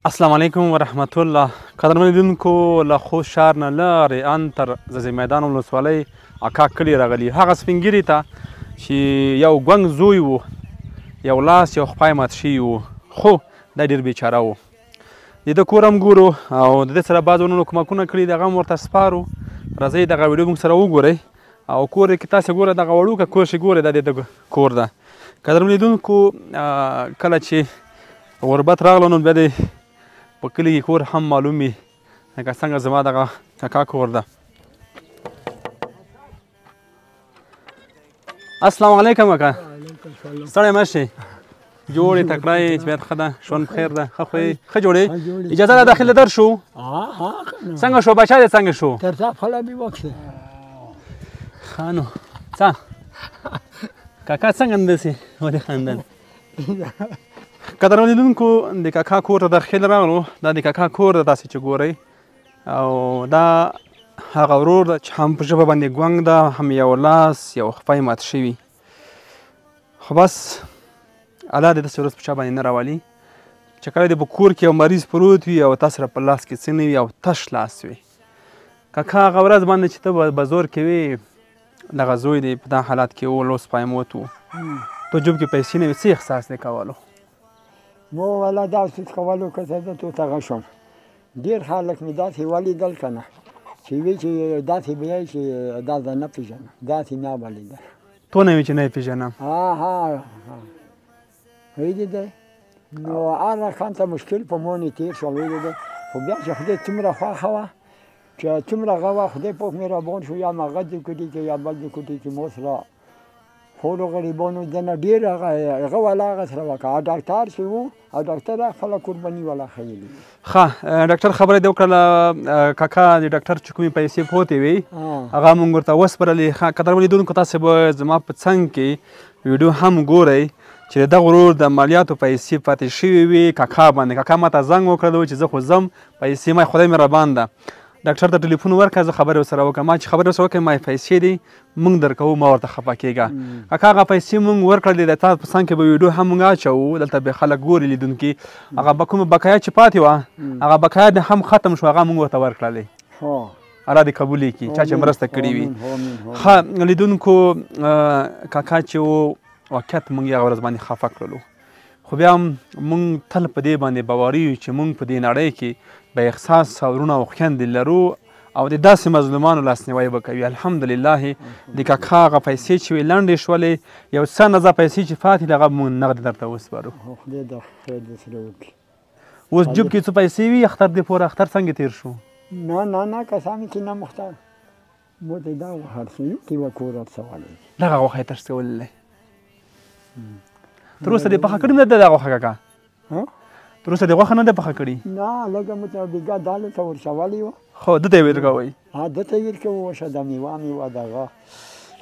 السلام علیکم ورحمت الله. قدرمن لیدونکو، له خوست ښار نه لرې ان تر ځاځي میدان ولسوالۍ اکا کلي راغلي، هغه سپین ږیري ته چې یو ګونګ زوی و، یو لاس یو خپه یې مات شوي و، خو دا ډېر بیچاره و. د ده کور هم ګورو او د ده سره بعضو نورو کومکونه کړي، دغه هم ورته سپارو. راځئ دغه ویډیو موږ سره وګورئ. او کور کې تاسې ګورئ، دغه وړوکی کور چې ګورئ دا د ده کور ده. قدرمن لیدونکو، کله چې غربت راغلو نو بیا د په کلي کې کور هم معلوم وي، لکه څنګه زما دغه کاکا کور ده. السلام علیکم کاکا، ستړی مه شې، جوړې تکړه یې؟ طبیعت ښه ده؟ ژوند پخیر ده؟ ښه خو یې؟ ښه جوړې؟ اجازه ده داخل در شو؟ څنګه شو بچا دې څنګه شو؟ تر تا خپله مې وکړې. ښه نو څه کاکا څنګه همداسې ولې خندل؟ قدرمن لیدونکو، د کاکا کور ته داخل راغلو. دا د کاکا کور ده تاسې چې ګورئ، او دا هغه ورور ده چې هم په ژبه باندې ګونګ ده، هم یو لاس یو خپه یې مات شوي. خو بس الله دې داسې ورځ په چا باندې نه راولي چې کله دې په کور کې یو مریض پروت وي او تا سره په لاس کې څه نه وي او تش لاس وي. کاکا هغه ورځ باندې چې ته به زور کې وې، دغه زوی دې په دا حالت کې و، لوس پایموت و، ته جوب کې پیسې نه وې، څه احساس دې کولو؟ مو والا داسې کولو که زه ته ته غشم. ډېر خلک مې داسې ولیدل که نه چې وي چې داسې به یې چې دا زه نه پېژنم، داسې مې ولیدل. تو نه وي چې نه یې پېژنم؟ ها ویلي دی. نو هر رقم ته مشکل په مونې تېر شو، ویلي دی. خو بیا چې خدای څومره خوښه وه، چې څومره هغه وه، خدای پاک مهربان شو، یا هغه د کوټې کې یا بل د کوټې کې مو سره خورو غریبانو دنه ډېر هغه والا هغه سره وکړه. ډاکټر چې و، او ډاکټر خپله قرباني والا ښیلې. ښه ډاکټر خبره دې وکړله کاکا، د ډاکټر چې کومې پیسې پوتې وې هغه مونږ ورته وسپارلې. ښه قدرمن لیدونکو، تاسې به زما په څنګ کې ویډیو هم ګورئ چې د دغه ورور د مالیاتو پیسې پاتې شوې وې کاکا باندې. کاکا ما ته زنګ وکړلو چې زه خو ځم، پیسې ما خدای مهربان ده. ډاکټر ته ټلیفون ورکړه، زه خبرې ورسره وکړم. ما چې خبرې ورسره وکړې، ما یې پیسې دي مونږ درکوو، ما ورته خفه کېږه. کاکا هغه پیسې مونږ ورکړلې، د تا په څنګ کې به ویډیو هم مونږ اچوو، دلته به خلک ګوري لیدونکي. هغه به کومه بقایا چې پاتې وه، هغه بقایا دې هم ختم شو، هغه مونږ ورته ورکړلې. الله دې قبول کړي چا چې مرسته کړې وي. ښه لیدونکو، کاکا چې و واقعیت مونږ یې هغه ورځ باندې خفه کړلو، خو بیا هم مونږ تل په دې باندې باوري یو چې مونږ په دې نړۍ کې به احساس وروڼه او خویندې لرو او د داسې مظلومانو لاسنیوی به کوي. الحمدلله د کاکا هغه پیسې چې وې لنډې شولې، یو څه اندازه پیسې چې پاتې دي هغه مونږ نغدې درته وسپارو. خدای د خیر درسره وکړي. اوس جوب کې څه پیسې وي؟ اختر دې پورې اختر څنګه تېر شو؟ نه نه نه، کسانو کې نه مخته مو ته دا غوښه کې یوه کور ورڅولې، دغه غوښه یې ترڅولې. تر اوسه دې پخه کړې نه ده دا غوښه کاکا؟ تر اوسه دې غوښه نه ده پخه کړې؟ نه، لږه مو ته بېګا دالې ته ورچولې وه. خو ده ته یې ورکوئ؟ ها، ده ته یې ورکوو. وشه دا میوه میوه دغه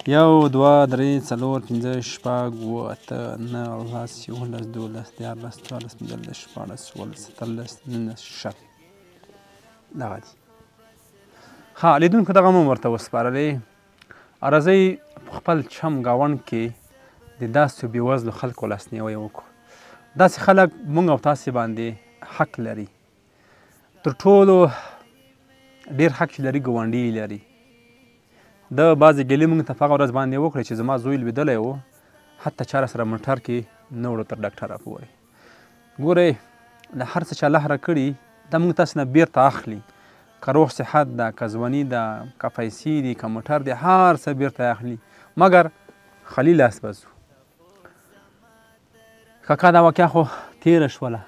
1 2 3 4 5 6 7 8 9 10 11 12 13 14 15 16 17 18 19 20 دغه دي. ښه لیدونکو، دغه مو ورته وسپارلې. راځئ په خپل چم ګاونډ کې د داسې بېوزلو خلکو لاسنیوی وکړو. داسې خلک مونږ او تاسې باندې حق لري، تر ټولو ډېر حق چې لري ګاونډي یې لري. ده بعضې ګیلې مونږ ته په هغه ورځ باندې وکړې چې زما زوی لوېدلی و، حتی چا راسره موټر کې نه وړو تر ډاکټره پورې. ګورئ له هر څه چې الله راکړي دا مونږ تاسې نه بېرته اخلي، که روغ صحت ده، که ځواني ده، که پیسې دي، که موټر دی، هر څه بېرته اخلي، مګر خالي لاس به ځو. کاکا دا واقعه خو تېره شوله،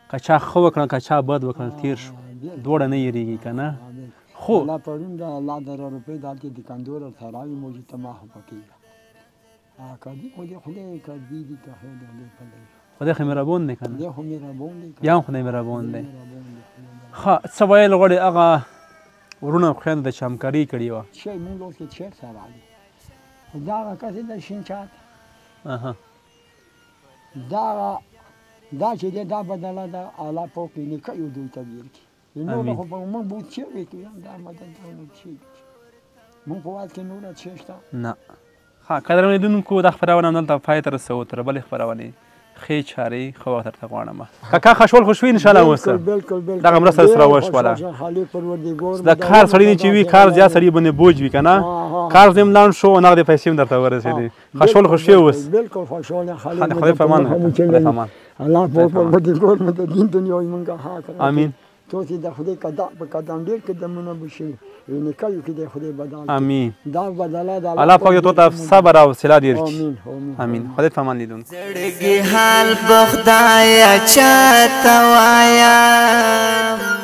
که چا ښه وکړل که چا بد وکړل تېر شو، دواړه نه هېرېږي که نه. خو الله پرون د الله دره روپۍ دلته د کندور ورته راوي موږ ته ما خو پکې ده. که دي خو دې خدای که دي دي که خیر دی، خدای په دی. خدای خو مهربان دی که نه؟ خدای خو مهربان دی، بیا هم خدای مهربان دی. ښه څه ویل غواړې هغه وروڼه او خویندو ته چې همکاري کړې وه؟ چې مونږ اوس کې چېرته راغلي، خو دا هغه کس دی شین چات، دا دا چې دی دا بدله ده، الله پاک یې نیکه یو دوی ته ورکړي. نور خو به موږ به څه وکړو، دا مدد دا نو څه موږ په واک کې نور څه شته نه. ښه قدرمن لیدونکو، دا خپرونه همدلته پای ته رسوو. تر بلې خپرونې ښې چارې ښه وخت درته غواړم. کاکا خوشحال خوش وي ان شاء الله. اوس بالکل بالکل دغه مرسته سره وشوله. د کار سړی نه چې وي، کار زیات سړي باندې بوج وي که نه، کار زم لاړ شو، نغدې پیسې هم درته ورسېدې. خوشحال خوش وي اوس. بالکل خوشحال. خدای فرمان، خدای فرمان. الله پاک پروردګار مو د دین دنیا مونږه حق. امین. توسې د خدای قدم په قدم ډېر قدمونه وشي، نیکیو کې د خدای بدل. امین. دا بدله د الله پاک دې ته صبر او حوصله ډېر کړي. امین. خدای فرمان لیدونکو. زړګي حال بخدایا چاته وایا.